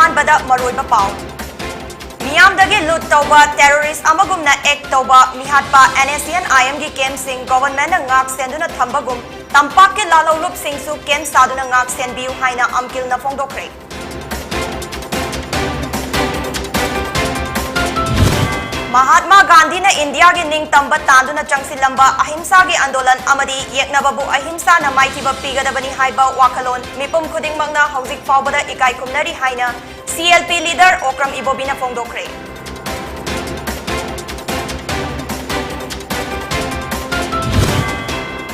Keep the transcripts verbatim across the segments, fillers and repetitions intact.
ꯑꯍꯥꯟꯕꯗ ꯃꯔꯨꯑꯣꯏꯕ ꯄꯥꯎ꯫ ꯃꯤꯌꯥꯝꯗꯒꯤ ꯂꯨꯠ ꯇꯧꯕ, ꯇꯦꯔꯣꯔꯤꯁ ꯑꯃꯒꯨꯝꯅ ꯑꯦꯛ ꯇꯧꯕ, ꯃꯤꯍꯥꯠꯄ, NSCN-IM-ꯒꯤ ꯀꯦꯝꯞꯁꯤꯡ ꯒꯣꯚꯔꯟꯃꯦꯟꯠꯅ ꯉꯥꯛ ꯁꯦꯟꯗꯨꯅ ꯊꯝꯕꯒꯨꯝ ꯇꯝꯄꯥꯛꯀꯤ ꯂꯥꯜꯍꯧꯂꯨꯞꯁꯤꯡꯁꯨ ꯀꯦꯝꯞ ꯁꯥꯗꯨꯅ ꯉꯥꯛ ꯁꯦꯟꯕꯤꯌꯨ ꯍꯥꯏꯅ ꯑꯝꯀꯤꯜꯅ ꯐꯣꯡꯗꯣꯛꯈ꯭ꯔꯦ꯫ ꯃꯍꯥꯠꯃꯥ ꯒꯥꯟꯙꯤꯅ ꯏꯟꯗꯤꯌꯥꯒꯤ ꯅꯤꯡꯇꯝꯕ ꯇꯥꯟꯗꯨꯅ ꯆꯪꯁꯤꯜꯂꯝꯕ ꯑꯍꯤꯝꯁꯥꯒꯤ ꯑꯥꯟꯗꯣꯂꯟ ꯑꯃꯗꯤ ꯌꯦꯛꯅꯕꯕꯨ ꯑꯍꯤꯝꯁꯥꯅ ꯃꯥꯏꯊꯤꯕ ꯄꯤꯒꯗꯕꯅꯤ ꯍꯥꯏꯕ ꯋꯥꯈꯜꯂꯣꯟ ꯃꯤꯄꯨꯝ ꯈꯨꯗꯤꯡꯃꯛꯅ ꯍꯧꯖꯤꯛ ꯐꯥꯎꯕꯗ ꯏꯀꯥꯏ ꯈꯨꯝꯅꯔꯤ ꯍꯥꯏꯅ CLP ꯂꯤꯗꯔ ꯑꯣꯀ꯭ꯔꯝ ꯏꯕꯣꯕꯤꯅ ꯐꯣꯡꯗꯣꯛꯈ꯭ꯔꯦ꯫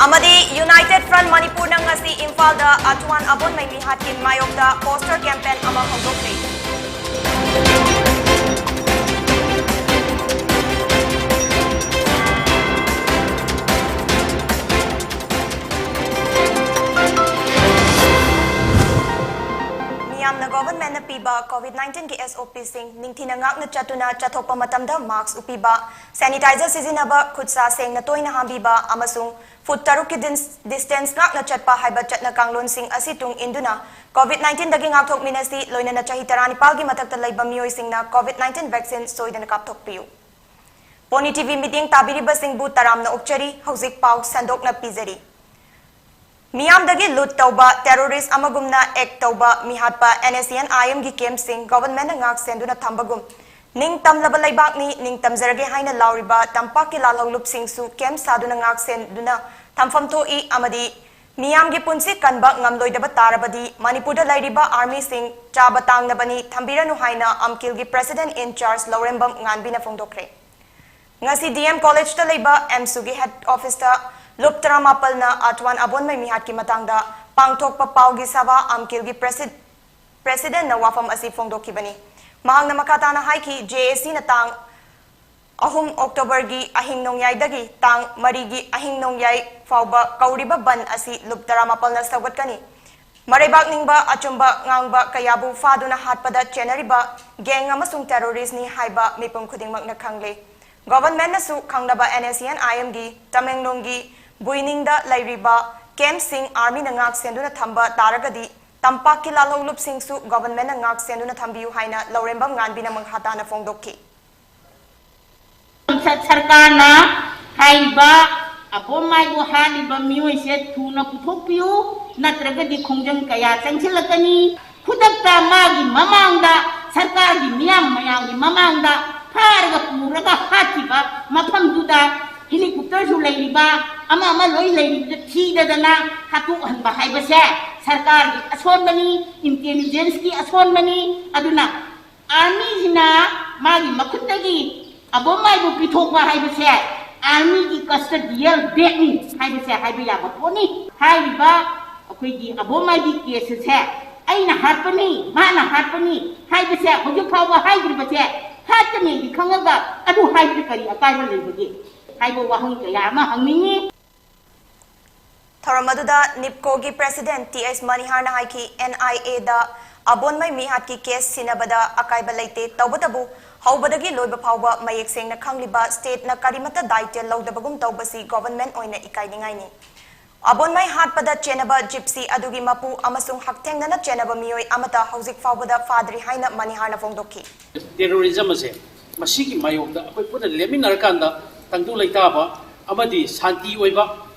ꯑꯃꯗꯤ United Front ꯃꯅꯤꯄꯨꯔꯅ ꯉꯁꯤ ꯏꯝꯐꯥꯜꯗ ꯑꯊꯋꯥꯟ ꯑꯕꯣꯟꯃꯩ ꯃꯤꯍꯥꯠꯀꯤ ꯃꯥꯌꯣꯛꯇ ꯄꯣꯁꯇꯔ ꯀꯦꯝꯄꯦꯟ ꯑꯃ ꯍꯧꯗꯣꯛꯈ꯭ꯔꯦ꯫ ꯃꯤꯌꯥꯝꯅ ꯒꯣꯚꯔꯟꯃꯦꯟꯠꯅ ꯄꯤꯕ COVID-19ꯒꯤ SOPꯁꯤꯡ ꯅꯤꯡꯊꯤꯅ ꯉꯥꯛꯅ ꯆꯠꯇꯨꯅ ꯆꯠꯊꯣꯛꯄ ꯃꯇꯝꯗ ꯃꯥꯁꯛ ꯎꯞꯄꯤꯕ, ꯁꯦꯅꯤꯇꯥꯏꯖꯔ ꯁꯤꯖꯤꯟꯅꯕ, ꯈꯨꯠ ꯁꯥ ꯁꯦꯡꯅ ꯇꯣꯏꯅ ꯍꯥꯝꯕꯤꯕ ꯑꯃꯁꯨꯡ ꯐꯨꯠ ꯇꯔꯨꯛꯀꯤ ꯗꯤꯟꯁ-, ꯗꯤꯁꯇꯦꯟꯁ ꯉꯥꯛꯅ ꯆꯠꯄ ꯍꯥꯏꯕ ꯆꯠꯅ ꯀꯥꯡꯂꯣꯟꯁꯤꯡ ꯑꯁꯤ ꯇꯨꯡ ꯏꯟꯗꯨꯅ COVID-19ꯗꯒꯤ ꯉꯥꯛꯊꯣꯛꯃꯤꯟꯅꯁꯤ, ꯂꯣꯏꯅꯅ ꯆꯍꯤ ꯇꯔꯥꯅꯤꯄꯥꯜꯒꯤ ꯃꯊꯛꯇ ꯂꯩꯕ ꯃꯤꯑꯣꯏꯁꯤꯡꯅ COVID-19 ꯚꯦꯛꯁꯤꯟ ꯁꯣꯏꯗꯅ ꯀꯥꯞꯊꯣꯛꯄꯤꯌꯨ꯫ ꯄꯣꯅꯤ TV ꯃꯤꯠꯌꯦꯡ ꯇꯥꯕꯤꯔꯤꯕꯁꯤꯡꯕꯨ ꯇꯔꯥꯝꯅ ꯑꯣꯛꯆꯔꯤ꯫ ꯍꯧꯖꯤꯛ ꯄꯥꯎ ꯁꯟꯗꯣꯛꯅ ꯄꯤꯖꯔꯤ꯫ ꯃꯤꯌꯥꯝꯗꯒꯤ ꯂꯨꯠ ꯇꯧꯕ, ꯇꯦꯔꯣꯔꯤꯁ ꯑꯃꯒꯨꯝꯅ ꯑꯦꯛ ꯇꯧꯕ, ꯃꯤꯍꯥꯠꯄ, NSCN-IMꯒꯤ ꯀꯦꯝꯞꯁꯤꯡ ꯒꯣꯚꯔꯟꯃꯦꯟꯠꯅ ꯉꯥꯛ ꯁꯦꯟꯗꯨꯅ ꯊꯝꯕꯒꯨꯝ, ꯅꯤꯡꯇꯝꯂꯕ ꯂꯩꯕꯥꯛꯅꯤ, ꯅꯤꯡꯇꯝꯖꯔꯒꯦ ꯍꯥꯏꯅ ꯂꯥꯎꯔꯤꯕ ꯇꯝꯄꯥꯛꯀꯤ ꯂꯥꯜꯍꯧꯂꯨꯞꯁꯤꯡꯁꯨ ꯀꯦꯝꯞ ꯁꯥꯗꯨꯅ ꯉꯥꯛ ꯁꯦꯟꯗꯨꯅ ꯊꯝꯐꯝ ꯊꯣꯛꯏ ꯑꯃꯗꯤ ꯃꯤꯌꯥꯝꯒꯤ ꯄꯨꯟꯁꯤ ꯀꯟꯕ ꯉꯝꯂꯣꯏꯗꯕ ꯇꯥꯔꯕꯗꯤ ꯃꯅꯤꯄꯨꯔꯗ ꯂꯩꯔꯤꯕ ꯑꯥꯔꯃꯤꯁꯤꯡ ꯆꯥꯕ ꯇꯥꯡꯅꯕꯅꯤ, ꯊꯝꯕꯤꯔꯅꯨ ꯍꯥꯏꯅ ꯑꯝꯀꯤꯜꯒꯤ president in charge ꯂꯧꯔꯦꯝꯕꯝ ꯉꯥꯟꯕꯤꯅ ꯐꯣꯡꯗꯣꯛꯈ꯭ꯔꯦ꯫ ꯉꯁꯤ DM ꯀꯣꯂꯦꯖꯇ ꯂꯩꯕ AMSUꯒꯤ head officeꯇ ꯂꯨꯞ ꯇꯔꯥꯃꯥꯄꯜꯅ ꯑꯊꯋꯥꯟ ꯑꯕꯣꯟꯃꯩ ꯃꯤꯍꯥꯠꯀꯤ ꯃꯇꯥꯡꯗ ꯄꯥꯡꯊꯣꯛꯄ ꯄꯥꯎꯒꯤ ꯁꯚꯥ ꯑꯝꯀꯤꯜꯒꯤ presi-, presidentꯅ ꯋꯥꯐꯝ ꯑꯁꯤ ꯐꯣꯡꯗꯣꯛꯈꯤꯕꯅꯤ꯫ ꯃꯍꯥꯛꯅ ꯃꯈꯥ ꯇꯥꯅ ꯍꯥꯏꯈꯤ, JACꯅ ꯇꯥꯡ ꯑꯍꯨꯝ Octoberꯒꯤ ꯑꯍꯤꯡ ꯅꯣꯡꯌꯥꯏꯗꯒꯤ ꯇꯥꯡ ꯃꯔꯤꯒꯤ ꯑꯍꯤꯡ ꯅꯣꯡꯌꯥꯏ ꯐꯥꯎꯕ ꯀꯧꯔꯤꯕ ꯕꯟꯗ ꯑꯁꯤ ꯂꯨꯞ ꯇꯔꯥꯃꯥꯄꯜꯅ ꯁꯧꯒꯠꯀꯅꯤ꯫ ꯃꯔꯩꯕꯥꯛ ꯅꯤꯡꯕ, ꯑꯆꯨꯝꯕ ꯉꯥꯡꯕ ꯀꯌꯥꯕꯨ ꯐꯥꯗꯨꯅ ꯍꯥꯠꯄꯗ ꯆꯦꯟꯅꯔꯤꯕ gang ꯑꯃꯁꯨꯡ terroristꯅꯤ ꯍꯥꯏꯕ ꯃꯤꯄꯨꯝ ꯈꯨꯗꯤꯡꯃꯛꯅ ꯈꯪꯂꯦ꯫ Governmentꯅꯁꯨ ꯈꯪꯂꯕ NSCN-IMꯒꯤ ꯇꯃꯦꯡꯂꯣꯡꯒꯤ ꯕꯨꯏꯅꯤꯡꯗ ꯂꯩꯔꯤꯕ campꯁꯤꯡ armyꯅ ꯉꯥꯛ ꯁꯦꯟꯗꯨꯅ ꯊꯝꯕ ꯇꯥꯔꯒꯗꯤ ꯇꯝꯄꯥꯛꯀꯤ ꯂꯥꯜꯍꯧꯂꯨꯞꯁꯤꯡꯁꯨ ꯒꯣꯚꯔꯟꯃꯦꯟꯠꯅ ꯉꯥꯛ ꯁꯦꯟꯗꯨꯅ ꯊꯝꯕꯤꯌꯨ ꯍꯥꯏꯅ ꯂꯧꯔꯦꯝꯕꯝ ꯉꯥꯟꯕꯤꯅ ꯃꯈꯥ ꯇꯥꯅ ꯐꯣꯡꯗꯣꯛꯈꯤ꯫ ꯁ- ꯁꯔꯀꯥꯔꯅ ꯍꯥꯏꯔꯤꯕ ꯑꯕꯣꯝ ꯃꯥꯏꯕꯨ ꯍꯥꯠꯂꯤꯕ ꯃꯤꯑꯣꯏꯁꯦ ꯊꯨꯅ ꯄꯨꯊꯣꯛꯄꯤꯌꯨ, ꯅꯠꯇ꯭ꯔꯒꯗꯤ ꯈꯣꯡꯖꯪ ꯀꯌꯥ ꯆꯪꯁꯤꯜꯂꯛꯀꯅꯤ꯫ ꯈꯨꯗꯛꯇ ꯃꯥꯒꯤ ꯃꯃꯥꯡꯗ, ꯁꯔꯀꯥꯔꯒꯤ ꯃꯤꯌꯥꯝ ꯃꯌꯥꯝꯒꯤ ꯃꯃꯥꯡꯗ ꯐꯥꯔꯒ ꯄꯨꯔꯒ ꯍꯥꯠꯈꯤꯕ ꯃꯐꯝꯗꯨꯗ ꯍꯦꯂꯤꯀꯣꯞꯇꯔꯁꯨ ꯂꯩꯔꯤꯕ, ꯑꯃ ꯑꯃ ꯂꯣꯏ ꯂꯩꯔꯤꯕꯗ ꯊꯤꯗꯗꯅ ꯍꯥꯠꯇꯣꯛꯍꯟꯕ ꯍꯥꯏꯕꯁꯦ ꯁꯔꯀꯥꯔꯒꯤ ꯑꯁꯣꯟꯕꯅꯤ, ꯏꯟꯇꯦꯂꯤꯖꯦꯟꯁꯀꯤ ꯑꯁꯣꯟꯕꯅꯤ꯫ ꯑꯗꯨꯅ ꯑꯥꯔꯃꯤꯁꯤꯅ ꯃꯥꯒꯤ ꯃꯈꯨꯠꯇꯒꯤ ꯑꯕꯣꯝ ꯃꯥꯏꯕꯨ ꯄꯤꯊꯣꯛꯄ ꯍꯥꯏꯕꯁꯦ ꯑꯥꯔꯃꯤꯒꯤ ꯀꯁꯇꯗꯤꯌꯦꯜ ꯗꯦꯠꯅꯤ ꯍꯥꯏꯕꯁꯦ ꯍꯥꯏꯕ ꯌꯥꯕ ꯄꯣꯠꯅꯤ꯫ ꯍꯥꯏꯔꯤꯕ ꯑꯩꯈꯣꯏꯒꯤ ꯑꯕꯣꯝ ꯃꯥꯏꯕꯤ ꯀꯦꯁ ꯑꯁꯦ ꯑꯩꯅ ꯍꯥꯠꯄꯅꯤ, ꯃꯥꯅ ꯍꯥꯠꯄꯅꯤ ꯍꯥꯏꯕꯁꯦ ꯍꯧꯖꯤꯛ ꯐꯥꯎꯕ ꯍꯥꯏꯗ꯭ꯔꯤꯕꯁꯦ ꯍꯥꯠꯀꯅꯤꯗꯤ ꯈꯪꯉꯒ ꯑꯗꯨ ꯍꯥꯏꯕꯗ ꯀꯔꯤ ꯑꯀꯥꯏꯕ ꯂꯩꯕꯒꯦ ꯍꯥꯏꯕ ꯋꯥꯍꯪ ꯀꯌꯥ ꯑꯃ ꯍꯪꯅꯤꯡꯉꯤ꯫ ꯊꯧꯔꯝ ꯑꯗꯨꯗ ꯅꯤꯞꯀꯣꯒꯤ ꯄ꯭ꯔꯦꯁꯤꯗꯦꯟꯠ ꯇꯤ ꯑꯩꯆ ꯃꯅꯤꯍꯥꯔꯅ ꯍꯥꯏꯈꯤ, ꯑꯦꯟ ꯑꯥꯏ ꯑꯦꯗ ꯑꯕꯣꯟꯃꯩ ꯃꯤꯍꯥꯠꯀꯤ ꯀꯦꯁ ꯁꯤꯟꯅꯕꯗ ꯑꯀꯥꯏꯕ ꯂꯩꯇꯦ, ꯇꯧꯕꯇꯕꯨ ꯍꯧꯕꯗꯒꯤ ꯂꯣꯏꯕ ꯐꯥꯎꯕ ꯃꯌꯦꯛ ꯁꯦꯡꯅ ꯈꯪꯂꯤꯕ ꯁ꯭ꯇꯦꯠꯅ ꯀꯔꯤꯃꯠꯇ ꯗꯥꯏꯇ꯭ꯌ ꯂꯧꯗꯕꯒꯨꯝ ꯇꯧꯕꯁꯤ ꯒꯣꯚꯔꯟꯃꯦꯟꯠ ꯑꯣꯏꯅ ꯏꯀꯥꯏꯅꯤꯡꯉꯥꯏꯅꯤ꯫ ꯑꯕꯣꯟꯃꯩ ꯍꯥꯠꯄꯗ ꯆꯦꯟꯅꯕ ꯖꯤꯞꯁꯤ ꯑꯗꯨꯒꯤ ꯃꯄꯨ ꯑꯃꯁꯨꯡ ꯍꯛꯊꯦꯡꯅꯅ ꯆꯦꯟꯅꯕ ꯃꯤꯑꯣꯏ ꯑꯃꯠꯇ ꯍꯧꯖꯤꯛ ꯐꯥꯎꯕꯗ ꯐꯥꯗ꯭ꯔꯤ ꯍꯥꯏꯅ ꯃꯅꯤꯍꯥꯔꯅ ꯐꯣꯡꯗꯣꯛꯈꯤ꯫ ꯇꯦꯔꯣꯔꯤꯖꯝ ꯑꯁꯦ ꯃꯁꯤꯒꯤ ꯃꯥꯌꯣꯛꯇ ꯑꯩꯈꯣꯏ ꯄꯨꯟꯅ ꯂꯦꯞꯃꯤꯟꯅꯔꯀꯥꯟꯗ ꯇꯪꯗꯨ ꯂꯩꯇꯥꯕ ꯑꯃꯗꯤ ꯁꯥꯟꯇꯤ ꯑꯣꯏꯕ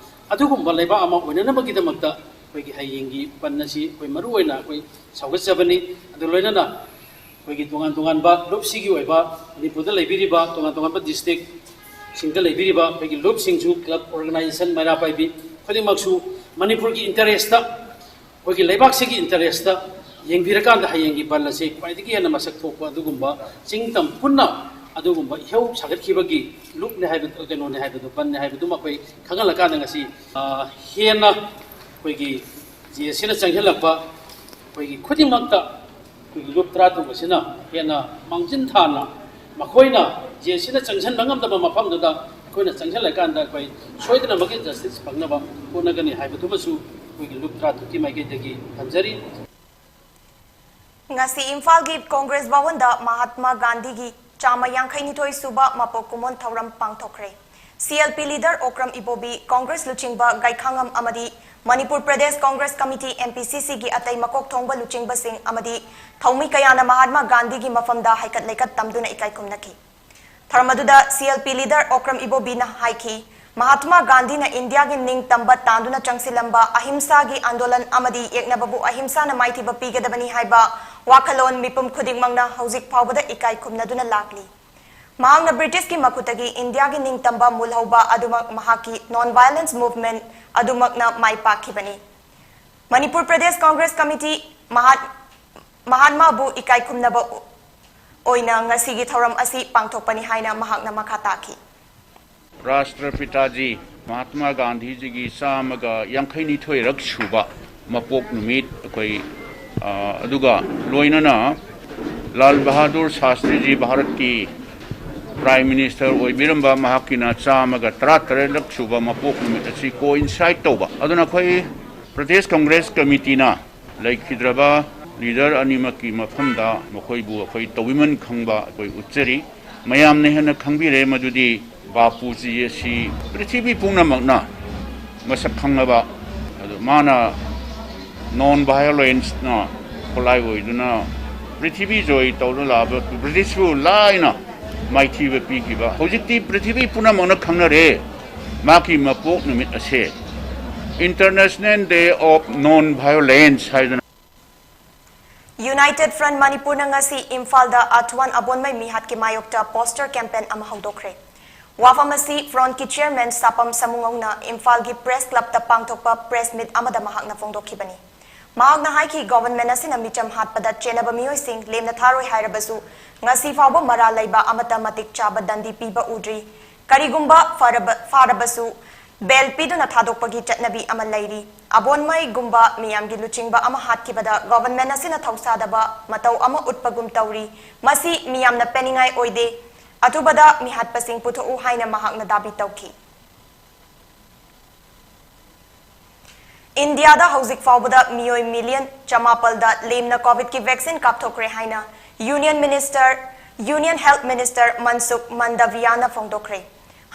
ꯑꯗꯨꯒꯨꯝꯕ ꯂꯩꯕꯥꯛ ꯑꯃ ꯑꯣꯏꯅꯅꯕꯒꯤꯗꯃꯛꯇ ꯑꯩꯈꯣꯏꯒꯤ ꯍꯌꯦꯡꯒꯤ ꯕꯟ ꯑꯁꯤ ꯑꯩꯈꯣꯏ ꯃꯔꯨ ꯑꯣꯏꯅ ꯑꯩꯈꯣꯏ ꯁꯧꯒꯠꯆꯕꯅꯤ꯫ ꯑꯗꯨ ꯂꯣꯏꯅꯅ ꯑꯩꯈꯣꯏꯒꯤ ꯇꯣꯉꯥꯟ ꯇꯣꯉꯥꯟꯕ ꯂꯨꯞꯁꯤꯒꯤ ꯑꯣꯏꯕ ꯃꯅꯤꯄꯨꯔꯗ ꯂꯩꯕꯤꯔꯤꯕ ꯇꯣꯉꯥꯟ ꯇꯣꯉꯥꯟꯕ ꯗꯤꯁꯇ꯭ꯔꯤꯛꯁꯤꯡꯗ ꯂꯩꯕꯤꯔꯤꯕ ꯑꯩꯈꯣꯏꯒꯤ ꯂꯨꯞꯁꯤꯡꯁꯨ ꯀ꯭ꯂꯕ ꯑꯣꯔꯒꯅꯥꯏꯖꯦꯁꯟ ꯃꯩꯔꯥ ꯄꯥꯏꯕꯤ ꯈꯨꯗꯤꯡꯃꯛꯁꯨ ꯃꯅꯤꯄꯨꯔꯒꯤ ꯏꯟꯇꯔꯦꯁꯇ ꯑꯩꯈꯣꯏꯒꯤ ꯂꯩꯕꯥꯛꯁꯤꯒꯤ ꯏꯟꯇꯔꯦꯁꯇ ꯌꯦꯡꯕꯤꯔꯀꯥꯟꯗ ꯍꯌꯦꯡꯒꯤ ꯕꯟ ꯑꯁꯤ ꯈ꯭ꯋꯥꯏꯗꯒꯤ ꯍꯦꯟꯅ ꯃꯁꯛ ꯊꯣꯛꯄ ꯑꯗꯨꯒꯨꯝꯕ ꯆꯤꯡ ꯇꯝ ꯄꯨꯟꯅ ꯑꯗꯨꯒꯨꯝꯕ ꯏꯍꯧ ꯁꯥꯒꯠꯈꯤꯕꯒꯤ ꯂꯨꯞꯅꯤ ꯍꯥꯏꯕ ꯀꯩꯅꯣꯅꯤ ꯍꯥꯏꯕꯗꯨ ꯕꯟꯅꯤ ꯍꯥꯏꯕꯗꯨꯃ ꯑꯩꯈꯣꯏ ꯈꯪꯍꯜꯂꯀꯥꯟꯗ ꯉꯁꯤ ꯑ, ꯍꯦꯟꯅ ꯑꯩꯈꯣꯏꯒꯤ ꯖꯤ ꯑꯦꯁ ꯁꯤꯅ ꯆꯪꯁꯤꯜꯂꯛꯄ ꯑꯩꯈꯣꯏꯒꯤ ꯈꯨꯗꯤꯡꯃꯛꯇ ꯑꯩꯈꯣꯏꯒꯤ ꯂꯨꯞ ꯇꯔꯥ ꯇꯔꯨꯛ ꯑꯁꯤꯅ ꯍꯦꯟꯅ ꯃꯥꯡꯖꯤꯟ ꯊꯥꯅ ꯃꯈꯣꯏꯅ ꯖꯤ ꯑꯦꯁ ꯁꯤꯅ ꯆꯪꯁꯤꯟꯕ ꯉꯝꯗꯕ ꯃꯐꯝꯗꯨꯗ ꯑꯩꯈꯣꯏꯅ ꯆꯪꯁꯤꯜꯂꯀꯥꯟꯗ ꯑꯩꯈꯣꯏ ꯁꯣꯏꯗꯅꯃꯛꯀꯤ ꯖꯁꯇꯤꯁ ꯐꯪꯅꯕ ꯍꯣꯠꯅꯒꯅꯤ ꯍꯥꯏꯕꯗꯨꯃꯁꯨ ꯑꯩꯈꯣꯏꯒꯤ ꯂꯨꯞ ꯇꯔꯥ ꯇꯔꯨꯛꯀꯤ ꯃꯥꯏꯀꯩꯗꯒꯤ ꯊꯝꯖꯔꯤ꯫ ꯉꯁꯤ ꯏꯝꯐꯥꯜꯒꯤ ꯀꯣꯡꯒ꯭ꯔꯦꯁ ꯚꯋꯟꯗ ꯃꯍꯥꯠꯃꯥ ꯒꯥꯟꯙꯤꯒꯤ ꯆꯥꯝꯃ ꯌꯥꯡꯈꯩ ꯅꯤꯊꯣꯏ ꯁꯨꯕ ꯃꯄꯣꯛ ꯀꯨꯝꯑꯣꯟ ꯊꯧꯔꯝ ꯄꯥꯡꯊꯣꯛꯈ꯭ꯔꯦ꯫ C L P leader Okram Ibobi, Congress ꯂꯨꯆꯤꯡꯕ ꯒꯥꯏꯈꯥꯉꯝ ꯑꯃꯗꯤ Manipur Pradesh Congress committee, MPCC ꯒꯤ ꯑꯇꯩ ꯃꯀꯣꯛ ꯊꯣꯡꯕ ꯂꯨꯆꯤꯡꯕꯁꯤꯡ ꯑꯃꯗꯤ ꯊꯧꯃꯤ ꯀꯌꯥꯅ ꯃꯍꯥꯠꯃꯥ ꯒꯥꯟꯙꯤꯒꯤ ꯃꯐꯝꯗ ꯍꯩꯀꯠ ꯂꯩꯀꯠ ꯇꯝꯗꯨꯅ ꯏꯀꯥꯏ ꯈꯨꯝꯅꯈꯤ꯫ ꯊꯧꯔꯝ ꯑꯗꯨꯗ CLP leader ꯑꯣꯀ꯭ꯔꯝ ꯏꯕꯣꯕꯤꯅ ꯍꯥꯏꯈꯤ, ꯃꯍꯥꯠꯃꯥ ꯒꯥꯟꯙꯤꯅ ꯏꯟꯗꯤꯌꯥꯒꯤ ꯅꯤꯡꯇꯝꯕ ꯇꯥꯟꯗꯨꯅ ꯆꯪꯁꯤꯜꯂꯝꯕ ꯑꯍꯤꯝꯁꯥꯒꯤ ꯑꯥꯟꯗꯣꯂꯟ ꯑꯃꯗꯤ ꯌꯦꯛꯅꯕꯕꯨ ꯑꯍꯤꯝꯁꯥꯅ ꯃꯥꯏꯊꯤꯕ ꯄꯤꯒꯗꯕꯅꯤ ꯍꯥꯏꯕ ꯋꯥꯈꯜꯂꯣꯟ ꯃꯤꯄꯨꯝ ꯈꯨꯗꯤꯡꯃꯛꯅ ꯍꯧꯖꯤꯛ ꯐꯥꯎꯕꯗ ꯏꯀꯥꯏ ꯈꯨꯝꯅꯗꯨꯅ ꯂꯥꯛꯂꯤ꯫ ꯃꯍꯥꯛꯅ ꯕ꯭ꯔꯤꯇꯤꯁꯀꯤ ꯃꯈꯨꯠꯇꯒꯤ ꯏꯟꯗꯤꯌꯥꯒꯤ ꯅꯤꯡꯇꯝꯕ ꯃꯨꯜꯍꯧꯕ ꯑꯗꯨꯃꯛ ꯃꯍꯥꯛꯀꯤ non violence movement ꯑꯗꯨꯃꯛꯅ ꯃꯥꯏ ꯄꯥꯛꯈꯤꯕꯅꯤ꯫ ꯃꯅꯤꯄꯨꯔ ꯄ꯭ꯔꯗꯦꯁ ꯀꯣꯡꯒ꯭ꯔꯦꯁ ꯀꯃꯤꯇꯤ ꯃꯍꯥꯠ-, ꯃꯍꯥꯠꯃꯥꯕꯨ ꯏꯀꯥꯏ ꯈꯨꯝꯅꯕ ꯑꯣꯏꯅ ꯉꯁꯤꯒꯤ ꯊꯧꯔꯝ ꯑꯁꯤ ꯄꯥꯡꯊꯣꯛꯄꯅꯤ ꯍꯥꯏꯅ ꯃꯍꯥꯛꯅ ꯃꯈꯥ ꯇꯥꯈꯤ꯫ ꯔꯥꯁꯇ꯭ꯔꯄꯤꯇꯥꯖꯤ ꯃꯍꯥꯠꯃꯥ ꯒꯥꯟꯙꯤꯖꯤꯒꯤ ꯆꯥꯝꯃꯒ ꯌꯥꯡꯈꯩꯅꯤꯊꯣꯏꯔꯛ ꯁꯨꯕ ꯃꯄꯣꯛ ꯅꯨꯃꯤꯠ ꯑꯩꯈꯣꯏ, ꯑ, ꯑꯗꯨꯒ ꯂꯣꯏꯅꯅ ꯂꯥꯜ ꯕꯍꯥꯗꯨꯔ ꯁꯥꯁꯇ꯭ꯔꯤꯖꯤ ꯚꯥꯔꯠꯀꯤ Prime Minister ꯑꯣꯏꯕꯤꯔꯝꯕ ꯃꯍꯥꯛꯀꯤꯅ ꯆꯥꯝꯃꯒ ꯇꯔꯥꯇꯔꯦꯠꯂꯛ ꯁꯨꯕ ꯃꯄꯣꯛ ꯅꯨꯃꯤꯠ ꯑꯁꯤ coincide ꯇꯧꯕ꯫ ꯑꯗꯨꯅ ꯑꯩꯈꯣꯏ ꯄ꯭ꯔꯗꯦꯁ ꯀꯪꯒ꯭ꯔꯦꯁ ꯀꯃꯤꯇꯤꯅ ꯂꯩꯈꯤꯗ꯭ꯔꯕ leader ꯑꯅꯤꯃꯛꯀꯤ ꯃꯐꯝꯗ ꯃꯈꯣꯏꯕꯨ ꯑꯩꯈꯣꯏ ꯇꯧꯕꯤꯃꯟ ꯈꯪꯕ ꯑꯩꯈꯣꯏ ꯎꯠꯆꯔꯤ꯫ ꯃꯌꯥꯝꯅ ꯍꯦꯟꯅ ꯈꯪꯕꯤꯔꯦ ꯃꯗꯨꯗꯤ ꯕꯥꯄꯨꯖꯤ ꯑꯁꯤ ꯄ꯭ꯔꯤꯊꯤꯕꯤ ꯄꯨꯝꯅꯃꯛꯅ ꯃꯁꯛ ꯈꯪꯂꯕ, ꯑꯗꯨ ꯃꯥꯅ non violence ꯅ ꯈꯨꯠꯂꯥꯏ ꯑꯣꯏꯗꯨꯅ ꯄ꯭ꯔꯤꯊꯤꯕꯤ ꯖꯣꯏ ꯇꯧꯗꯨꯅ ꯂꯥꯛꯑꯕ ꯕ꯭ꯔꯤꯇꯤꯁꯄꯨ ꯂꯥꯏꯅ ꯃꯥꯏꯊꯤꯕ ꯄꯤꯈꯤꯕ꯫ ꯍꯧꯖꯤꯛꯇꯤ ꯄ꯭ꯔꯤꯊꯤꯕꯤ ꯄꯨꯝꯅꯃꯛꯅ ꯈꯪꯅꯔꯦ ꯃꯍꯥꯛꯀꯤ ꯃꯄꯣꯛ ꯅꯨꯃꯤꯠ ꯑꯁꯦ International Day of Non Violence ꯍꯥꯏꯗꯅ꯫ United Front ꯃꯅꯤꯄꯨꯔꯅ ꯉꯁꯤ ꯏꯝꯐꯥꯜꯗ ꯑꯥꯊꯋꯥꯟ ꯑꯕꯣꯟꯃꯩ ꯃꯤꯍꯥꯠꯀꯤ ꯃꯥꯌꯣꯛꯇ poster campaign ꯑꯃ ꯍꯧꯗꯣꯛꯈ꯭ꯔꯦ꯫ ꯋꯥꯐꯝ ꯑꯁꯤ Front ꯀꯤ chairman ꯁꯥꯄꯝ ꯁꯃꯨꯉꯧꯅ ꯏꯝꯐꯥꯜꯒꯤ Press Club ꯇ ꯄꯥꯡꯊꯣꯛꯄ press meet ꯑꯃꯗ ꯃꯍꯥꯛꯅ ꯐꯣꯡꯗꯣꯛꯈꯤꯕꯅꯤ꯫ ꯃꯍꯥꯛꯅ ꯍꯥꯏꯈꯤ, government ꯑꯁꯤꯅ ꯃꯤꯆꯝ ꯍꯥꯠꯄꯗ ꯆꯦꯟꯅꯕ ꯃꯤꯑꯣꯏꯁꯤꯡ ꯂꯦꯝꯅ ꯊꯥꯔꯣꯏ ꯍꯥꯏꯔꯕꯁꯨ ꯉꯁꯤ ꯐꯥꯎꯕ ꯃꯔꯥꯜ ꯂꯩꯕ ꯑꯃꯠꯇ ꯃꯇꯤꯛ ꯆꯥꯕ ꯗꯟꯗꯤ ꯄꯤꯕ ꯎꯗ꯭ꯔꯤ꯫ ꯀꯔꯤꯒꯨꯝꯕ ꯐꯔꯕ-, ꯐꯥꯔꯕꯁꯨ bail ꯄꯤꯗꯨꯅ ꯊꯥꯗꯣꯛꯄꯒꯤ ꯆꯠꯅꯕꯤ ꯑꯃ ꯂꯩꯔꯤ꯫ ꯑꯕꯣꯟꯃꯩꯒꯨꯝꯕ ꯃꯤꯌꯥꯝꯒꯤ ꯂꯨꯆꯤꯡꯕ ꯑꯃ ꯍꯥꯠꯈꯤꯕꯗ government ꯑꯁꯤꯅ ꯊꯧꯁꯥꯗꯕ ꯃꯇꯧ ꯑꯃ ꯎꯠꯄꯒꯨꯝ ꯇꯧꯔꯤ꯫ ꯃꯁꯤ ꯃꯤꯌꯥꯝꯅ ꯄꯦꯟꯅꯤꯡꯉꯥꯏ ꯑꯣꯏꯗꯦ꯫ ꯑꯊꯨꯕꯗ ꯃꯤꯍꯥꯠꯄꯁꯤꯡ ꯄꯨꯊꯣꯛꯎ ꯍꯥꯏꯅ ꯃꯍꯥꯛꯅ ꯗꯥꯕꯤ ꯇꯧꯈꯤ꯫ ꯏꯟꯗꯤꯌꯥꯗ ꯍꯧꯖꯤꯛ ꯐꯥꯎꯕꯗ ꯃꯤꯑꯣꯏ million ꯆꯃꯥꯄꯜꯗ ꯂꯦꯝꯅ COVID ꯀꯤ vaccine ꯀꯥꯞꯊꯣꯛꯈ꯭ꯔꯦ ꯍꯥꯏꯅ Union Minister, Union Health Minister ꯃꯟꯁꯨꯈ ꯃꯟꯗꯥꯚꯤꯌꯥꯅ ꯐꯣꯡꯗꯣꯛꯈ꯭ꯔꯦ꯫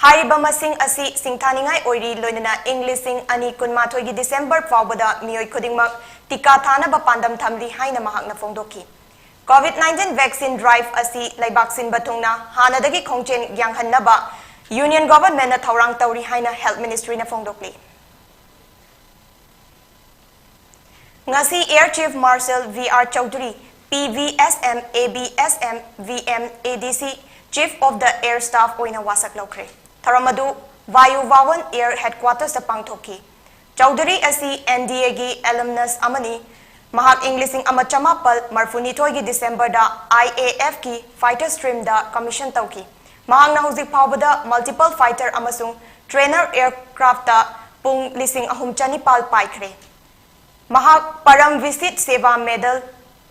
ꯍꯥꯏꯔꯤꯕ ꯃꯁꯤꯡ ꯑꯁꯤ ꯁꯤꯡꯊꯥꯅꯤꯡꯉꯥꯏ ꯑꯣꯏꯔꯤ, ꯂꯣꯏꯅꯅ ꯏꯪ ꯂꯤꯁꯤꯡ ꯑꯅꯤ ꯀꯨꯟꯃꯥꯊꯣꯏꯒꯤ ꯗꯤꯁꯦꯝꯕꯔ ꯐꯥꯎꯕꯗ ꯃꯤꯑꯣꯏ ꯈꯨꯗꯤꯡꯃꯛ ꯇꯤꯀꯥ ꯊꯥꯅꯕ ꯄꯥꯟꯗꯝ ꯊꯝꯂꯤ ꯍꯥꯏꯅ ꯃꯍꯥꯛꯅ ꯐꯣꯡꯗꯣꯛꯈꯤ꯫ COVID nineteen vaccine drive ꯑꯁꯤ ꯂꯩꯕꯥꯛ ꯁꯤꯟꯕ ꯊꯨꯡꯅ ꯍꯥꯟꯅꯗꯒꯤ ꯈꯣꯡꯖꯦꯜ ꯌꯥꯡꯍꯟꯅꯕ Union Governmentꯅ ꯊꯧꯔꯥꯡ ꯇꯧꯔꯤ ꯍꯥꯏꯅ Health Ministryꯅ ꯐꯣꯡꯗꯣꯛꯂꯤ꯫ ꯉꯁꯤ Air Chief Marshal V R Chaudhary, P V S M, A V S M, V M, A D C, Chief of the Air Staff ꯑꯣꯏꯅ ꯋꯥꯁꯛ ꯂꯧꯈ꯭ꯔꯦ꯫ ꯊꯧꯔꯝ ꯑꯗꯨ ꯚꯥꯌꯨ ꯚꯥꯋꯟ Air Headquartersꯇ ꯄꯥꯡꯊꯣꯛꯈꯤ꯫ ꯆꯧꯙꯨꯔꯤ ꯑꯁꯤ N D Aꯒꯤ alumnus ꯑꯃꯅꯤ꯫ ꯃꯍꯥꯛ ꯏꯪ ꯂꯤꯁꯤꯡ ꯑꯃ ꯆꯃꯥꯄꯜ ꯃꯔꯐꯨꯅꯤꯊꯣꯏꯒꯤ ꯗꯤꯁꯦꯝꯕꯔꯗ I A Fꯀꯤ fighter streamꯗ commission ꯇꯧꯈꯤ꯫ ꯃꯍꯥꯛꯅ ꯍꯧꯖꯤꯛ ꯐꯥꯎꯕꯗ multiple fighter ꯑꯃꯁꯨꯡ trainer aircraftꯇ ꯄꯨꯡ ꯂꯤꯁꯤꯡ ꯑꯍꯨꯝ ꯆꯅꯤꯄꯥꯜ ꯄꯥꯏꯈ꯭ꯔꯦ꯫ ꯃꯍꯥꯛ Param Vishisht Seva Medal,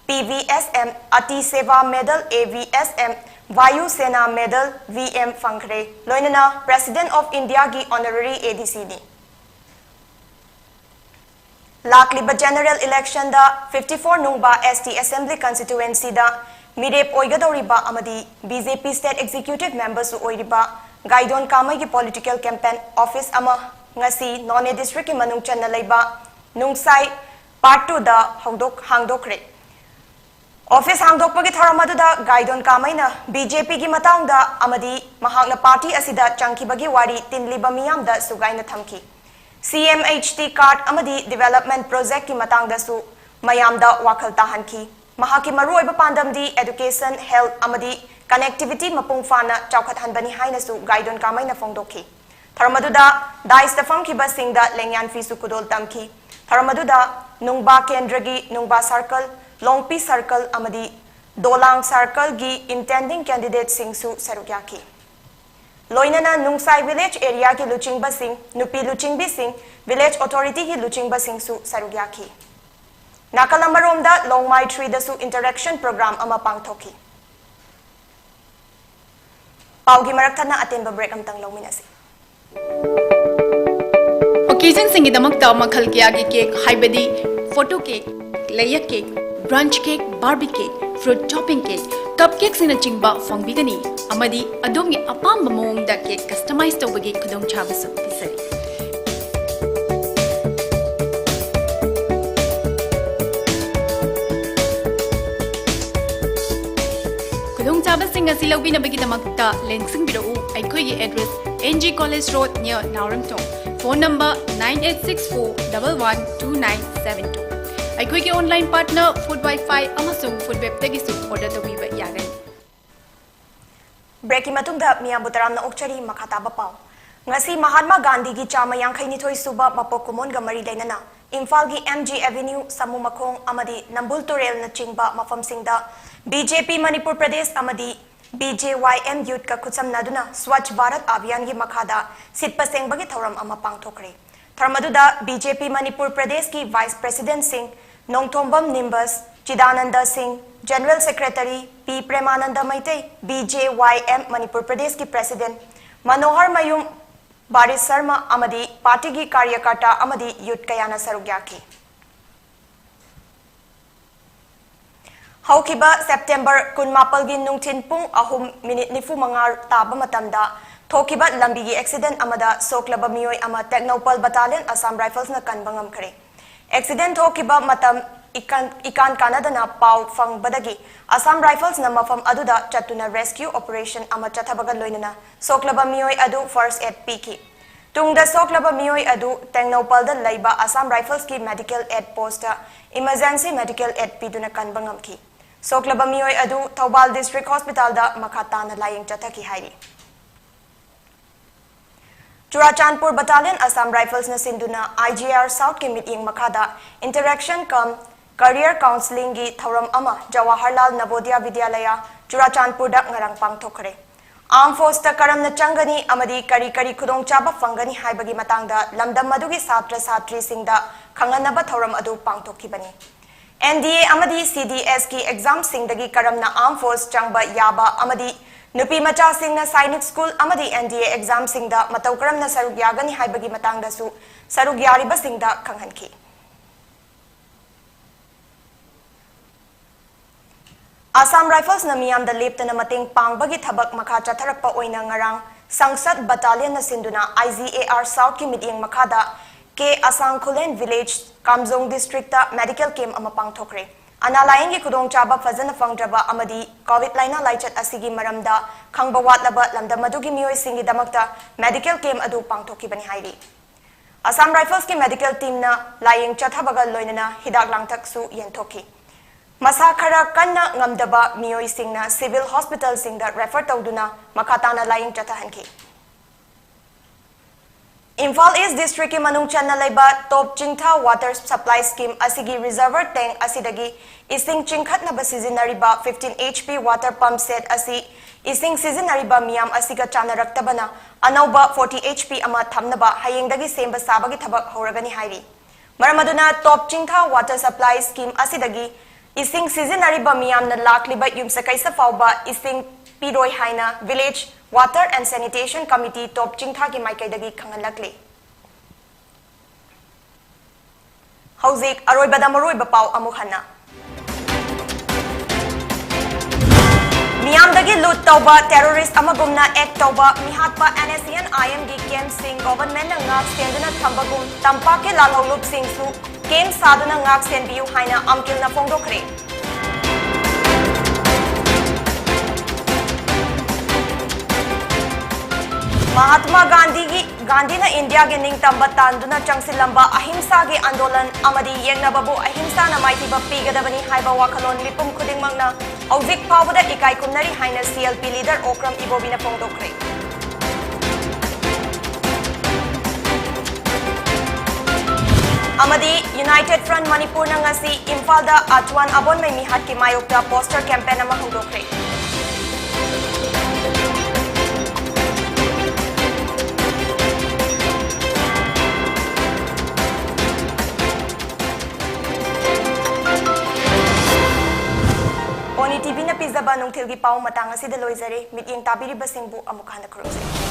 P V S M, Ati Seva Medal, A V S M, Vayu Sena Medal, V M ꯐꯪꯈ꯭ꯔꯦ, ꯂꯣꯏꯅꯅ President of Indiaꯒꯤ honorary A D Cꯅꯤ꯫ ꯂꯥꯛꯂꯤꯕ general electionꯗ fifty four ꯅꯨꯡꯕ S T Assembly constituencyꯗ ꯃꯤꯔꯦꯞ ꯑꯣꯏꯒꯗꯧꯔꯤꯕ ꯑꯃꯗꯤ B J P state executive memberꯁꯨ ꯑꯣꯏꯔꯤꯕ ꯒꯥꯏꯗꯣꯟ ꯀꯥꯃꯩꯒꯤ political campaign office ꯑꯃ ꯉꯁꯤ ꯅꯣꯅꯦ districtꯀꯤ ꯃꯅꯨꯡ ꯆꯟꯅ ꯂꯩꯕ ꯅꯨꯡꯁꯥꯏ Part twoꯗ ꯍꯧꯗꯣꯛ-, ꯍꯥꯡꯗꯣꯛꯈ꯭ꯔꯦ꯫ Office ꯍꯥꯡꯗꯣꯛꯄꯒꯤ ꯊꯧꯔꯝ ꯑꯗꯨꯗ ꯒꯥꯏꯗꯣꯟ ꯀꯥꯃꯩꯅ B J Pꯒꯤ ꯃꯇꯥꯡꯗ ꯑꯃꯗꯤ ꯃꯍꯥꯛꯅ party ꯑꯁꯤꯗ ꯆꯪꯈꯤꯕꯒꯤ ꯋꯥꯔꯤ ꯇꯤꯟꯂꯤꯕ ꯃꯤꯌꯥꯝꯗ ꯁꯨꯒꯥꯏꯅ ꯊꯝꯈꯤ꯫ C M H T card ꯑꯃꯗꯤ development projectꯀꯤ ꯃꯇꯥꯡꯗꯁꯨ ꯃꯌꯥꯝꯗ ꯋꯥꯈꯜ ꯇꯥꯍꯟꯈꯤ꯫ ꯃꯍꯥꯛꯀꯤ ꯃꯔꯨꯑꯣꯏꯕ ꯄꯥꯟꯗꯝꯗꯤ education, health ꯑꯃꯗꯤ connectivity ꯃꯄꯨꯡ ꯐꯥꯅ ꯆꯥꯎꯈꯠꯍꯟꯕꯅꯤ ꯍꯥꯏꯅꯁꯨ ꯒꯥꯏꯗꯣꯟ ꯀꯥꯃꯩꯅ ꯐꯣꯡꯗꯣꯛꯈꯤ꯫ ꯊꯧꯔꯝ ꯑꯗꯨꯗ dais ꯐꯝꯈꯤꯕꯁꯤꯡꯗ ꯂꯦꯡꯌꯥꯟ ꯐꯤꯁꯨ ꯈꯨꯗꯣꯜ ꯇꯝꯈꯤ꯫ ꯊꯧꯔꯝ ꯑꯗꯨꯗ ꯅꯨꯡꯕꯥ ꯀꯦꯟꯗ꯭ꯔꯒꯤ ꯅꯨꯡꯕꯥ circle, ꯂꯣꯡꯄꯤ circle ꯑꯃꯗꯤ ꯗꯣꯂꯥꯡ circleꯒꯤ intending candidateꯁꯤꯡꯁꯨ ꯁꯔꯨꯛ ꯌꯥꯈꯤ꯫ ꯂꯣꯏꯅꯅ ꯅꯨꯡꯁꯥꯏ village areaꯒꯤ ꯂꯨꯆꯤꯡꯕꯁꯤꯡ, ꯅꯨꯄꯤ ꯂꯨꯆꯤꯡꯕꯤꯁꯤꯡ, village authorityꯒꯤ ꯂꯨꯆꯤꯡꯕꯁꯤꯡꯁꯨ ꯁꯔꯨꯛ ꯌꯥꯈꯤ꯫ ꯅꯥꯀꯜ ꯑꯃꯔꯣꯝꯗ ꯂꯣꯡꯃꯥꯏ threeꯗꯁꯨ interaction program ꯑꯃ ꯄꯥꯡꯊꯣꯛꯈꯤ꯫ ꯄꯥꯎꯒꯤ ꯃꯔꯛ ꯊꯠꯅ ꯑꯇꯦꯟꯕ break ꯑꯃꯇꯪ ꯂꯧꯃꯤꯟꯅꯁꯤ꯫ Occasionꯁꯤꯡꯒꯤꯗꯃꯛꯇ ꯃꯈꯜ ꯀꯌꯥꯒꯤ cake, ꯍꯥꯏꯕꯗꯤ photo cake, layer cake, brunch cake, barbie cake, fruit topping cake, ꯀꯞ ꯀꯦꯛꯁꯤꯡꯅꯆꯤꯡꯕ ꯐꯪꯕꯤꯒꯅꯤ, ꯑꯃꯗꯤ ꯑꯗꯣꯝꯒꯤ ꯑꯄꯥꯝꯕ ꯃꯑꯣꯡꯗ ꯀꯦꯛ ꯀꯁꯇꯃꯥꯏꯖ ꯇꯧꯕꯒꯤ ꯈꯨꯗꯣꯡꯆꯥꯕꯁꯨ ꯄꯤꯖꯔꯤ꯫ ꯈꯨꯗꯣꯡꯆꯥꯕꯁꯤꯡ ꯑꯁꯤ ꯂꯧꯕꯤꯅꯕꯒꯤꯗꯃꯛꯇ ꯂꯦꯡꯁꯤꯟꯕꯤꯔꯛꯎ꯫ ꯑꯩꯈꯣꯏꯒꯤ address: N G College Road, near Naoremthong. Phone number: nine eight six four double one two nine seven two꯫ ꯑꯩꯈꯣꯏꯒꯤ ꯑꯣꯟꯂꯥꯏꯟ ꯄꯥꯔꯠꯅꯔ ꯐꯨꯗ ꯋꯥꯏꯐꯥꯏ ꯑꯃꯁꯨꯡ ꯐꯨꯗ ꯋꯦꯕꯇꯒꯤꯁꯨ ꯑꯣꯔꯗꯔ ꯇꯧꯕꯤꯕ ꯌꯥꯒꯅꯤ꯫ ꯕ꯭ꯔꯦꯛꯀꯤ ꯃꯇꯨꯡꯗ ꯃꯤꯌꯥꯝꯕꯨ ꯇꯔꯥꯝꯅ ꯑꯣꯛꯆꯔꯤ꯫ ꯃꯈꯥ ꯇꯥꯕ ꯄꯥꯎ꯫ ꯉꯁꯤ ꯃꯍꯥꯠꯃꯥ ꯒꯥꯟꯙꯤꯒꯤ ꯆꯥꯝꯃ ꯌꯥꯡꯈꯩ ꯅꯤꯊꯣꯏ ꯁꯨꯕ ꯃꯄꯣꯛ ꯀꯨꯝꯑꯣꯟꯒ ꯃꯔꯤ ꯂꯩꯅꯅ ꯏꯝꯐꯥꯜꯒꯤ M G Avenue, ꯁꯃꯨ ꯃꯈꯣꯡ ꯑꯃꯗꯤ ꯅꯝꯕꯨꯜ ꯇꯨꯔꯦꯜꯅꯆꯤꯡꯕ ꯃꯐꯝꯁꯤꯡꯗ B J P Manipur Pradesh ꯑꯃꯗꯤ B J Y M ꯌꯨꯠꯀ ꯈꯨꯠꯁꯝꯅꯗꯨꯅ Swachh Bharat ꯑꯚꯤꯌꯥꯟꯒꯤ ꯃꯈꯥꯗ ꯁꯤꯠꯄ ꯁꯦꯡꯕꯒꯤ ꯊꯧꯔꯝ ꯑꯃ ꯄꯥꯡꯊꯣꯛꯈ꯭ꯔꯦ꯫ ꯊꯧꯔꯝ ꯑꯗꯨꯗ B J P ꯃꯅꯤꯄꯨꯔ ꯄ꯭ꯔꯗꯦꯁꯀꯤ ꯚꯥꯏꯁ ꯄ꯭ꯔꯦꯁꯤꯗꯦꯟꯠꯁꯤꯡ ꯅꯣꯡꯊꯣꯝꯕꯝ ꯅꯤꯝꯕꯁ, Chidananda Singh, general secretary P Premananda Meitei, B J Y M Manipur ꯄ꯭ꯔꯗꯦꯁꯀꯤ ꯄ꯭ꯔꯦꯁꯤꯗꯦꯟꯠ ꯃꯅꯣꯍꯔ ꯃꯌꯨꯝ ꯕꯥꯔꯤꯁ ꯁꯔꯃ ꯑꯃꯗꯤ ꯄꯥꯔꯇꯤꯒꯤ ꯀꯥꯔꯌꯀꯔꯇꯥ ꯑꯃꯗꯤ ꯌꯨꯠ ꯀꯌꯥꯅ ꯁꯔꯨꯛ ꯌꯥꯈꯤ꯫ ꯍꯧꯈꯤꯕ ꯁꯦꯞꯇꯦꯝꯕꯔ ꯀꯨꯟꯃꯥꯄꯜꯒꯤ ꯅꯨꯡꯊꯤꯟ ꯄꯨꯡ ꯑꯍꯨꯝ ꯃꯤꯅꯤꯠ ꯅꯤꯐꯨ ꯃꯉꯥ ꯇꯥꯕ ꯃꯇꯝꯗ ꯊꯣꯛꯈꯤꯕ ꯂꯝꯕꯤꯒꯤ ꯑꯦꯛꯁꯤꯗꯦꯟꯠ ꯑꯃꯗ ꯁꯣꯛꯂꯕ ꯃꯤꯑꯣꯏ ꯑꯃ ꯇꯦꯡꯅꯧꯄꯜ ꯕꯇꯥꯂꯤꯌꯟ ꯑꯁꯥꯝ ꯔꯥꯏꯐꯜꯁꯅ ꯀꯟꯕ ꯉꯝꯈ꯭ꯔꯦ꯫ ꯑꯦꯛꯁꯤꯗꯦꯟꯠ ꯊꯣꯛꯈꯤꯕ ꯃꯇꯝ ꯏꯀꯥꯟ, ꯏꯀꯥꯟ ꯀꯥꯟꯅꯗꯅ ꯄꯥꯎ ꯐꯪꯕꯗꯒꯤ ꯑꯁꯥꯝ ꯔꯥꯏꯐꯜꯁꯅ ꯃꯐꯝ ꯑꯗꯨꯗ ꯆꯠꯇꯨꯅ ꯔꯦꯁꯀ꯭ꯌꯨ ꯑꯣꯄꯔꯦꯁꯟ ꯑꯃ ꯆꯠꯊꯕꯒ ꯂꯣꯏꯅꯅ ꯁꯣꯛꯂꯕ ꯃꯤꯑꯣꯏ ꯑꯗꯨ ꯐꯥꯔꯁ ꯑꯦꯗ ꯄꯤꯈꯤ꯫ ꯇꯨꯡꯗ ꯁꯣꯛꯂꯕ ꯃꯤꯑꯣꯏ ꯑꯗꯨ ꯇꯦꯡꯅꯧꯄꯜꯗ ꯂꯩꯕ ꯑꯁꯥꯝ ꯔꯥꯏꯐꯜꯁꯀꯤ ꯃꯦꯗꯤꯀꯦꯜ ꯑꯦꯗ ꯄꯣꯁꯇ ꯏꯃꯔꯖꯦꯟꯁꯤ ꯃꯦꯗꯤꯀꯦꯜ ꯑꯦꯗ ꯄꯤꯗꯨꯅ ꯀꯟꯕ ꯉꯝꯈꯤ꯫ ꯁꯣꯛꯂꯕ ꯃꯤꯑꯣꯏ ꯑꯗꯨ ꯊꯧꯕꯥꯜ ꯗꯤꯁꯇ꯭ꯔꯤꯛ ꯍꯣꯁꯄꯤꯇꯥꯜꯗ ꯃꯈꯥ ꯇꯥꯅ ꯂꯥꯌꯦꯡ ꯆꯠꯊꯈꯤ ꯍꯥꯏꯔꯤ꯫ ꯆꯨꯔꯥꯆꯥꯟꯄꯨꯔ ꯕꯇꯥꯂꯤꯌꯟ ꯑꯁꯥꯝ ꯔꯥꯏꯐꯜꯁꯅ ꯁꯤꯟꯗꯨꯅ I G R Southꯀꯤ ꯃꯤꯠꯌꯦꯡ ꯃꯈꯥꯗ interaction cum career counselingꯒꯤ ꯊꯧꯔꯝ ꯑꯃ ꯖꯋꯥꯍꯔꯂꯥꯜ ꯅꯕꯣꯗꯤꯌꯥ ꯕꯤꯗ꯭ꯌꯥꯂꯌꯥ, ꯆꯨꯔꯥꯆꯥꯟꯄꯨꯔꯗ ꯉꯔꯥꯡ ꯄꯥꯡꯊꯣꯛꯈ꯭ꯔꯦ꯫ Armed Forceꯇ ꯀꯔꯝꯅ ꯆꯪꯒꯅꯤ ꯑꯃꯗꯤ ꯀꯔꯤ ꯀꯔꯤ ꯈꯨꯗꯣꯡꯆꯥꯕ ꯐꯪꯒꯅꯤ ꯍꯥꯏꯕꯒꯤ ꯃꯇꯥꯡꯗ ꯂꯝꯗꯝ ꯑꯗꯨꯒꯤ ꯁꯥꯇ꯭ꯔ ꯁꯥꯇ꯭ꯔꯤꯁꯤꯡꯗ ꯈꯪꯍꯟꯅꯕ ꯊꯧꯔꯝ ꯑꯗꯨ ꯄꯥꯡꯊꯣꯛꯈꯤꯕꯅꯤ꯫ N D A ꯑꯃꯗꯤ C D Sꯀꯤ examꯁꯤꯡꯗꯒꯤ ꯀꯔꯝꯅ Armed Force ꯆꯪꯕ ꯌꯥꯕ ꯑꯃꯗꯤ ꯅꯨꯄꯤ ꯃꯆꯥꯁꯤꯡꯅ ꯁꯥꯏꯅꯤꯛ ꯁ꯭ꯀꯨꯜ ꯑꯃꯗꯤ N D A examꯁꯤꯡꯗ ꯃꯇꯧ ꯀꯔꯝꯅ ꯁꯔꯨꯛ ꯌꯥꯒꯅꯤ ꯍꯥꯏꯕꯒꯤ ꯃꯇꯥꯡꯗꯁꯨ ꯁꯔꯨꯛ ꯌꯥꯔꯤꯕꯁꯤꯡꯗ ꯈꯪꯍꯟꯈꯤ꯫ Assam Riflesꯅ ꯃꯤꯌꯥꯝꯗ ꯂꯦꯞꯇꯅ ꯃꯇꯦꯡ ꯄꯥꯡꯕꯒꯤ ꯊꯕꯛ ꯃꯈꯥ ꯆꯠꯊꯔꯛꯄ ꯑꯣꯏꯅ ꯉꯔꯥꯡ ꯁꯪꯁꯗ Battalionꯅ ꯁꯤꯟꯗꯨꯅ I G A R Southꯀꯤ ꯃꯤꯠꯌꯦꯡ ꯃꯈꯥꯗ K Asang Khulen Village, Kamjong Districtꯇ medical camp ꯑꯃ ꯄꯥꯡꯊꯣꯛꯈ꯭ꯔꯦ꯫ ꯑꯅꯥ ꯂꯥꯌꯦꯡꯒꯤ ꯈꯨꯗꯣꯡꯆꯥꯕ ꯐꯖꯅ ꯐꯪꯗ꯭ꯔꯕ ꯑꯃꯗꯤ COVID ꯂꯥꯏꯅꯥ ꯂꯥꯏꯆꯠ ꯑꯁꯤꯒꯤ ꯃꯔꯝꯗ ꯈꯪꯕ ꯋꯥꯠꯂꯕ ꯂꯝꯗꯝ ꯑꯗꯨꯒꯤ ꯃꯤꯑꯣꯏꯁꯤꯡꯒꯤꯗꯃꯛꯇ medical camp ꯑꯗꯨ ꯄꯥꯡꯊꯣꯛꯈꯤꯕꯅꯤ ꯍꯥꯏꯔꯤ꯫ Assam Riflesꯀꯤ medical teamꯅ ꯂꯥꯌꯦꯡ ꯆꯠꯊꯕꯒ ꯂꯣꯏꯅꯅ ꯍꯤꯗꯥꯛ ꯂꯥꯡꯊꯛꯁꯨ ꯌꯦꯟꯊꯣꯛꯈꯤ꯫ ꯃꯁꯥ ꯈꯔ ꯀꯟꯅ ꯉꯝꯗꯕ ꯃꯤꯑꯣꯏꯁꯤꯡꯅ civil hospitalꯁꯤꯡꯗ refer ꯇꯧꯗꯨꯅ ꯃꯈꯥ ꯇꯥꯅ ꯂꯥꯌꯦꯡ ꯆꯠꯊꯍꯟꯈꯤ꯫ ꯏꯝꯐꯥꯜ East Districtꯀꯤ ꯃꯅꯨꯡ ꯆꯟꯅ ꯂꯩꯕ ꯇꯣꯞ ꯆꯤꯡꯊꯥ water supply scheme ꯑꯁꯤꯒꯤ reservoir tank ꯑꯁꯤꯗꯒꯤ ꯏꯁꯤꯡ ꯆꯤꯡꯈꯠꯅꯕ ꯁꯤꯖꯤꯟꯅꯔꯤꯕ fifteen H P water pump set ꯑꯁꯤ ꯏꯁꯤꯡ ꯁꯤꯖꯤꯟꯅꯔꯤꯕ ꯃꯤꯌꯥꯝ ꯑꯁꯤꯒ ꯆꯥꯟꯅꯔꯛꯇꯕꯅ ꯑꯅꯧꯕ forty H P ꯑꯃ ꯊꯝꯅꯕ ꯍꯌꯦꯡꯗꯒꯤ ꯁꯦꯝꯕ ꯁꯥꯕꯒꯤ ꯊꯕꯛ ꯍꯧꯔꯒꯅꯤ ꯍꯥꯏꯔꯤ꯫ ꯃꯔꯝ ꯑꯗꯨꯅ ꯇꯣꯞ ꯆꯤꯡꯊꯥ water supply scheme ꯑꯁꯤꯗꯒꯤ ꯏꯁꯤꯡ ꯁꯤꯖꯤꯟꯅꯔꯤꯕ ꯃꯤꯌꯥꯝꯅ ꯂꯥꯛꯂꯤꯕ ꯌꯨꯝꯁꯀꯩꯁ ꯐꯥꯎꯕ ꯏꯁꯤꯡ ꯄꯤꯔꯣꯏ ꯍꯥꯏꯅ Village Water and Sanitation Committee ꯇꯣꯞ ꯆꯤꯡꯊꯥꯒꯤ ꯃꯥꯏꯀꯩꯗꯒꯤ ꯈꯪꯍꯜꯂꯛꯂꯤ꯫ ꯍꯧꯖꯤꯛ ꯑꯔꯣꯏꯕꯗ ꯃꯔꯨꯑꯣꯏꯕ ꯄꯥꯎ ꯑꯃꯨꯛ ꯍꯟꯅ꯫ ꯃꯤꯌꯥꯝꯗꯒꯤ loot ꯇꯧꯕ, terrorist ꯑꯃꯒꯨꯝꯅ act ꯇꯧꯕ ꯃꯤꯍꯥꯠꯄ N S C N I Mꯒꯤ campꯁꯤꯡ governmentꯅ ꯉꯥꯛ ꯁꯦꯟꯗꯨꯅ ꯊꯝꯕꯒꯨꯝ ꯇꯝꯄꯥꯛꯀꯤ ꯂꯥꯜꯍꯧꯂꯨꯞꯁꯤꯡꯁꯨ camp ꯁꯥꯗꯨꯅ ꯉꯥꯛ ꯁꯦꯟꯕꯤꯌꯨ ꯍꯥꯏꯅ ꯑꯝꯀꯤꯜꯅ ꯐꯣꯡꯗꯣꯛꯈ꯭ꯔꯦ꯫ ꯃꯍꯥꯠꯃꯥ ꯒꯥꯟꯙꯤꯒꯤ, ꯒꯥꯟꯙꯤꯅ ꯏꯟꯗꯤꯌꯥꯒꯤ ꯅꯤꯡꯇꯝꯕ ꯇꯥꯟꯗꯨꯅ ꯆꯪꯁꯤꯜꯂꯝꯕ ꯑꯍꯤꯡꯁꯥꯒꯤ ꯑꯟꯗꯣꯂꯟ ꯑꯃꯗꯤ ꯌꯦꯛꯅꯕꯕꯨ ꯑꯍꯤꯡꯁꯥꯅ ꯃꯥꯏꯊꯤꯕ ꯄꯤꯒꯗꯕꯅꯤ ꯍꯥꯏꯕ ꯋꯥꯈꯜꯂꯣꯟ ꯃꯤꯄꯨꯝ ꯈꯨꯗꯤꯡꯃꯛꯅ ꯍꯧꯖꯤꯛ ꯐꯥꯎꯕꯗ ꯏꯀꯥꯏ ꯈꯨꯝꯅꯔꯤ ꯍꯥꯏꯅ C L P leader Okram ꯏꯕꯣꯕꯤꯅ ꯐꯣꯡꯗꯣꯛꯈ꯭ꯔꯦ꯫ ꯑꯃꯗꯤ United Front ꯃꯅꯤꯄꯨꯔꯅ ꯉꯁꯤ ꯏꯝꯐꯥꯜꯗ ꯑꯆ꯭ꯋꯥꯟ ꯑꯕꯣꯟꯃꯩ ꯃꯤꯍꯥꯠꯀꯤ ꯃꯥꯌꯣꯛꯇ poster campaign ꯑꯃ ꯍꯧꯗꯣꯛꯈ꯭ꯔꯦ꯫ ꯄꯣꯅꯤ T Vꯅ ꯄꯤꯖꯕ ꯅꯨꯡꯊꯤꯜꯒꯤ ꯄꯥꯎ ꯃꯇꯥꯡ ꯑꯁꯤꯗ ꯂꯣꯏꯖꯔꯦ꯫ ꯃꯤꯠꯌꯦꯡ ꯇꯥꯕꯤꯔꯤꯕꯁꯤꯡꯕꯨ ꯑꯃꯨꯛ ꯍꯟꯅ ꯈꯨꯔꯨꯝꯖꯔꯤ꯫